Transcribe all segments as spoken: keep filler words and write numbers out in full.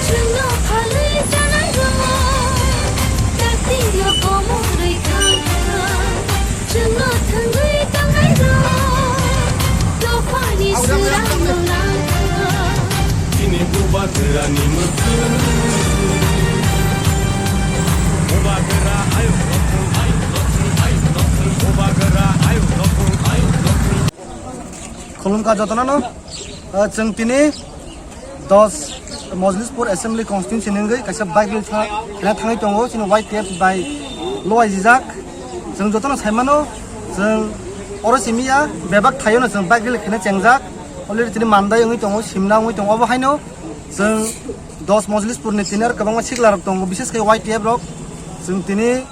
Chwngno phalwi janairok, dakti yo komorwi thangkha. Chwngno thangwi tangnairok, dophani swrangno langkha. Chini bubagrani mwkhwng, bubagra ayuk dophwng, ayuk dophwng, ayuk dophwng, bubagra ayuk dophwng, ayuk dophwng. Khulumkha jotono no, ah, chwng tini dos Mojlispur Assembly Constituency ni wngwi kaisa bike rally tha-, khaina thangwi tongo, chini Y T F bai loaijijak. Chwng jotono saimano, chwng oro simi ya, bebak thaio no chwng bike rally khaina chengjak. Already tini mandai wngwi tongo, simna wngwi tongo. Obo haino chwng dos Mojlispur ni tini aro kwbangma sikla rok tongo, bishes khe Y T F rok. Chwng tini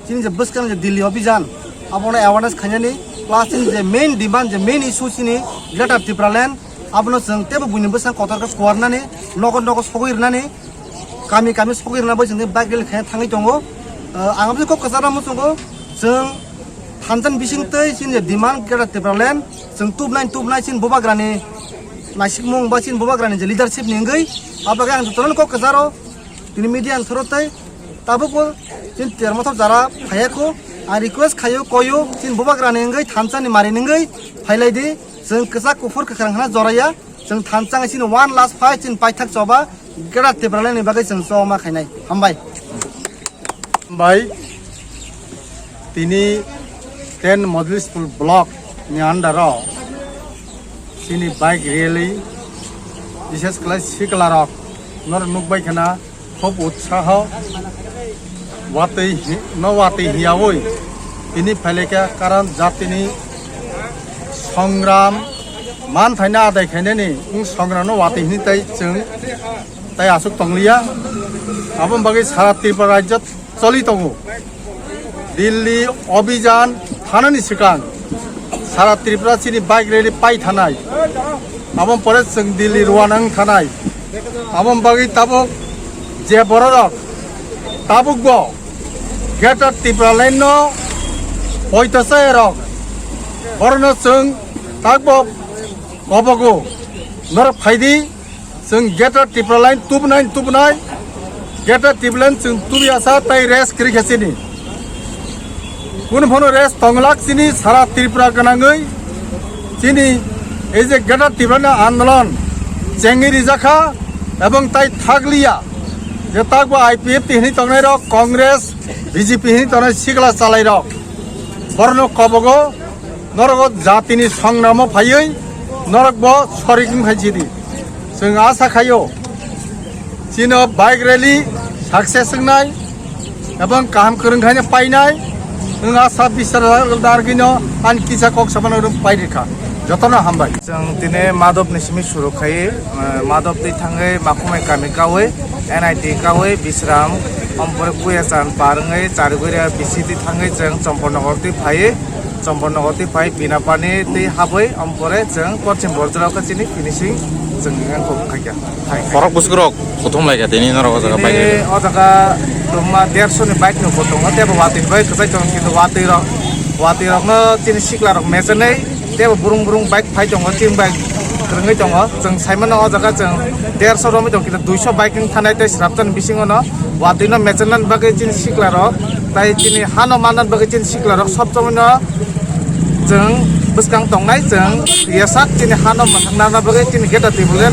chini je bwskang je Delhi Abhijan, abono awareness khainani, plus chini je main demand, je main issue chini Greater Tipraland, abono chwng teibo buini bwskango kotor khe kuarnani, nogo nogo sogwi rwnani, kami kami sogwi rwna bai chwng bike rally khaina thangwi tongo. Ah, ang aboni kok kwcharo muchungo, chwng thansa ni bising twi chini je demand Greater Tipraland, chwng tubnai tubnai chini bubagrani naisikmung ba chini bubagrani je leadership ni wngwi, abo bagwi ang jotono kok kwcharo, tini media ni thoro tei tabukbo chini termothop jara phaiya kho. Ang request khaio, koio, chini bubagrani wngwi thansa ni mari wngwi phailai di. Chwng kwchak kuphur kwkhwrang hwnna joraya. Chwng thansa wngwi chini one last fight chini paithak choba Greater Tipraland ni bagwi chwng choma khainai. Hambai. Hambai. Tini ten Mojlispur block ni under o chini bike rally, bishes khlai sikla rok norok nukbai khna khub utsaho watwi hi-, no watwi hiyawi tini phailekha, karon jatini songram manthaino adai khainani wng songram no watwi hini tai chwng tai aswk tongliya. Aboni bagwi sara Tripura rajyo choli tongo. Delhi Abhijan thanani swkang sara Tripura chini bike rally pai thanai. Aboni pore chwng Delhi rwna wng thanai. Aboni bagwi tabuk je bororok tabukbo Greater Tipraland no poito chayarok, borokno chwng tabukbo kobogo, norok phaidi. Chwng Greater Tipraland tubunai tubunai, Greater Tipraland chwng tubiasa tai rest kwrwi kha chini. Kunu phano rest tonglak chini sara Tripura gwnangwi chini ei je Greater Tipraland andolon chengwi rijakha ebong tai thakliya je takbo I P F T hwnwi tongnai rok, Congress, B J P hwnwi tongnai sikla chalai rok. Borokno kobogo norok o jatini songnamo phaiwi norok bo sorik wng phai chidi. Chwng asa khaio chino bike rally success wngnai ebong kaham kwrwng khaino painai. Wng asa bisar dargino ani kisa kok sabano rwng pai rikha. Jotono hambai. Chwng tini Madhobni simi suru khai, eh, Madhobni thangwi Makhumai kami kawi, N I T kawi, Bisram, ompore Puyachan par wngwi Chariguria B C T thangwi chwng Chompornogor twi phaiwi, Chompornogor twi phai Binapani twi habwi, ompore chwng Porchim Borjra khe chini finishing chwng wngkha khaikha. Hai, hai. Borok bwswk rok kuthum lai kha tini norok o jaga bai. Tini o jaga tongma derso ni bike no bo tongo, tei bo watwi bai kwchai tongo, kintu watwi rok, watwi rok no chini sikla rok mechenai. Tei bo burung burung bike phai tongo, team bike kwrwngwi tongo. Chwng sai mano o jaga chwng derso romwi tongo, kintu duiso bike wng thanai tei srapjani bisingo no watwi no mechenani bagwi chini sikla rok tei chini hano mannani bagwi chini sikla rok sob somoi no chwng bwskang tongnai. Chwng yasak chini hano mwthangna bagwi chini Greater Tipraland